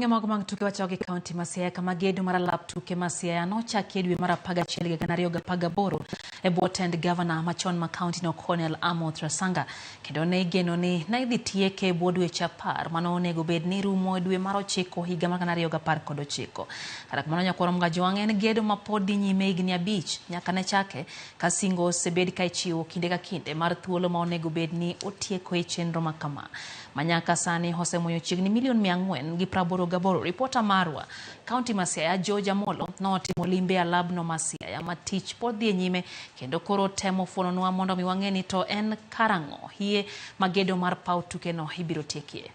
Mago mag tuke wachako gi kaunti ma Siaya kama gedo mar alap tuke ma Siaya nochaki e dwe mar 11 higa 2018 e bwo tend gavana machon ma kaunti no Cornel Amoth Rasanga, kendo ne igeno ni ne idhi tieke e bwo dweche 10 mano onego bed ni rumo e dwe mar 9 higa mar 2019. Kata kamano, Nyakwar Mgajwang' en gedo ma pod dhi nyime higni 5 nyaka ne chake, ka singo osebed ka ichiwo kinde ka kinde mar thuolo ma onego bed ni otieko e chenro ma kama, ma nyaka sani osemuoyo chiegni milion 488. Ripota marwa kaunti ma Siaya George Amolo notimo limbe e alabno ma Siaya ma tich pod dhi nyime, kendo koro temo fuononwa mondo mi wang'e ni to en karang'o hie ma gedo mar paw tukeno ibiro tiekie.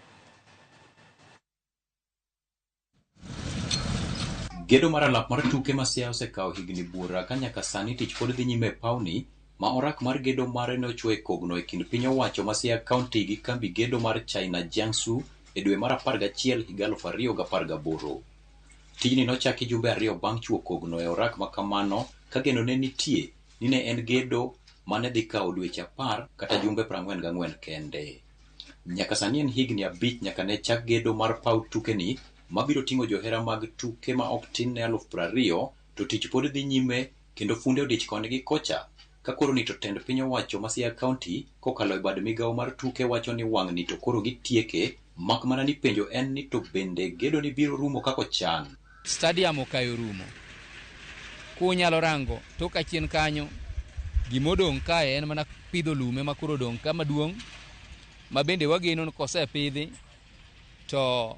Gedo mar alap mar tuke ma Siaya osekawo higni buora ka nyaka sani tich pod dhi nyime e pawni ma orak mar gedo mare ne ochwo e kogno e kind piny owacho ma Siaya County gi kambi gedo mar China Jiangsu e dwe mar 11 higa 2018. Tijni nochaki jumbe 2 bang' chwo kogno e orak ma kamano ka geno ne nitie ni ne en gedo mane dhi kawo dweche 10 kata jumbe 44 kende. Nyaka sani en higni 5 nyaka ne chak gedo mar paw tukeni mabiro ting'o johera mag tuke ma ok tin ne 20,000, to tich pod dhi nyime kendo funde odich koni gi kocha ka koro ni to tend piny owacho ma Siaya County kokalo e bad migawo mar tuke wacho ni wang'ni to koro gitieke, mak mana ni penjo en ni to bende gedo ni biro rumo kaka ochan. Stadium okayo rumo. Kunyalo rango tok achien kanyo, gimodong' kae en mana pidho lume ma koro odong' ka maduong' ma bende wageno ni kosepidhi to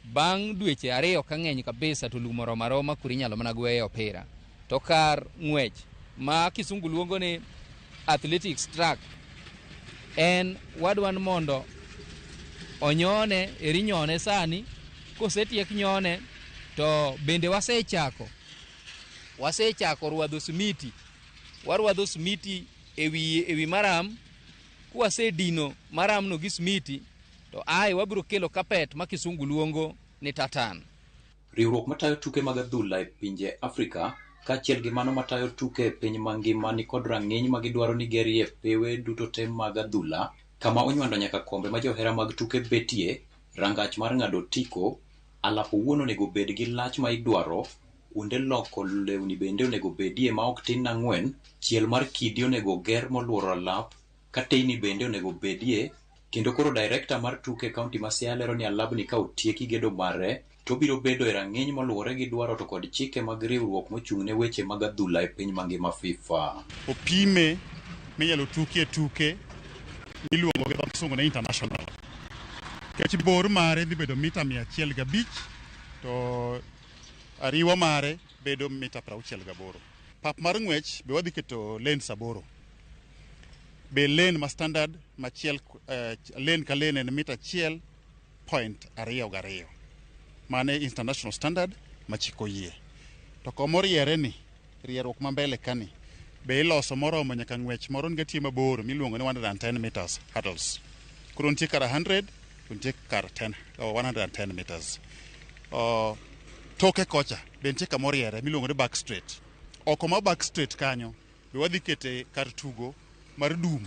bang' dweche 2 ka ng'eny kabisa to lum oromo aroma koro inyalo mana gweye opira. To kar ng'wech ma kisungu luongo ni athletics track en wadwa ni mondo onyone, eri nyone sani, kosetiek nyone to bende wasechako rwadho simiti. Warwadho simiti ewi maram. Kwasedino maramno gi simiti to ae wabiro kelo carpet ma kisungu luongo ni tartan. Riwruok matayo tuke mag adhula e pinje Afrika kaachiel gi mano matayo tuke e piny mangima ni kod rang'iny ma gidwaro ni gerie pewe duto te mag adhula kama onywando nyaka kombe ma johera mag tuke betie, rangach mar ng'ado otiko, alap owuon onego bed gi lach ma idwaro, kuonde loko lewni bende onego bedie ma ok tin 4, chiel mar kidi onego ger moluoro alap, ka teyni bende onego bedie, kendo koro director mar tuke e kaunti ma Siaya lero ni alabni ka otieki gedo mare to obiro bedo e rang'iny moluwore gi dwaro to kod chike mag riwruok mochung' ne weche mag adhula e piny mangima FIFA. Opime minyalo tukie tuke miluongo gi dho kisungu ni international. Nikech bor mare dhi bedo mita 105 to ariwa mare bedo mita 68. Pap mar ng'wech be wadhi keto lanes 8. Be lane ma standard machiel, lane ka lane en mita 1.22. Mane international standard ma chik oyie. To komoriere ni, rieruok ma mbele kani, be iloso moromo nyaka ng'wech moro nitie mabor miluongo ni 110 meters hurdles. Koro nitie kar 100 to nitie kar 10, 110 meters. Toke kocha be nitie kamoriere miluongo ni back straight. Oko ma back straight kanyo be wadhi kete kar tugo mar dum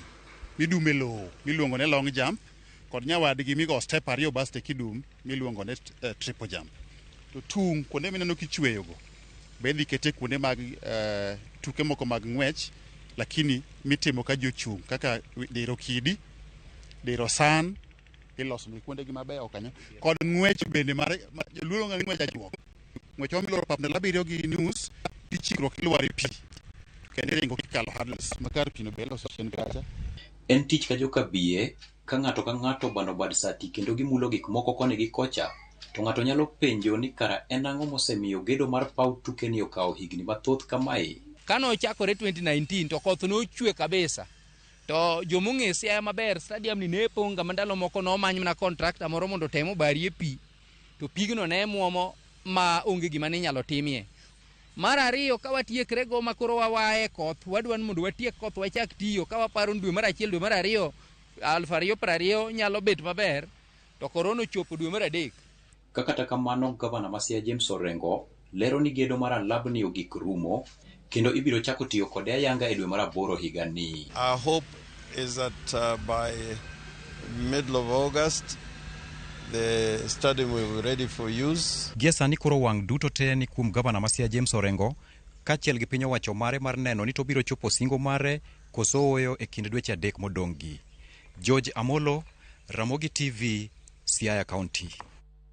midume lowo miluongo ni long jump kod nyawadgi migo step 2 basto kidum miluongo ni triple jump. To tung' kuonde mineno kichweyogo be idhi kete kuonde mag tuke moko mag ng'wech lakini mitimo ka ji ochung' kaka diro kidi, diro san, iloso negi kuondegi mabeyo kanyo kod ng'wech bende mar joluo luongo ni ng'wech ajuok. Ng'wech ma miloro pap ndalo 7.5 ichikruok ilwar e pi kendo iringo kikalo hurdles ma kar pino be iloso chien kacha. En tich ka joka biye ka ng'ato ka ng'ato obano bad sati kendo gimulo gik moko koni gi kocha, to ng'ato nyalo penjo ni kara en ang'o mosemiyo gedo mar paw tukeni okawo higni mathoth kamae. Kane ochakore 2019 to koth nochwe kabisa. To jomong'e Siaya maber, stadium ni ne pong' kama ndalo moko nomany mana contractor moro mondo otem obarie pi. To pigno ne muomo ma onge gima ne inyalo timie. Mar ariyo, ka watiekre go ma koro wawaye koth, wadwa ni mondo watiek koth wachak tiyo, ka waparo ni dwe mar 1 dwe mar 2 2020 nyalo bet maber, to korona ochopo dwe mar 3. Ka kata kamano, gavana ma Siaya James Orengo lero ni gedo mar alabni ogik rumo kendo ibiro chako tiyo kode ayanga e dwe mar 8 higani. Our hope is that by middle of August The stadium will be ready for use. Gie sani koro wang' duto te ni kuom gavana ma Siaya James Orengo kaachiel gi piny owacho mare mar neno ni to obiro chopo singo mare koso ooyo e kind dweche 3 modong' gi. George Amolo, Ramogi TV, Siaya County.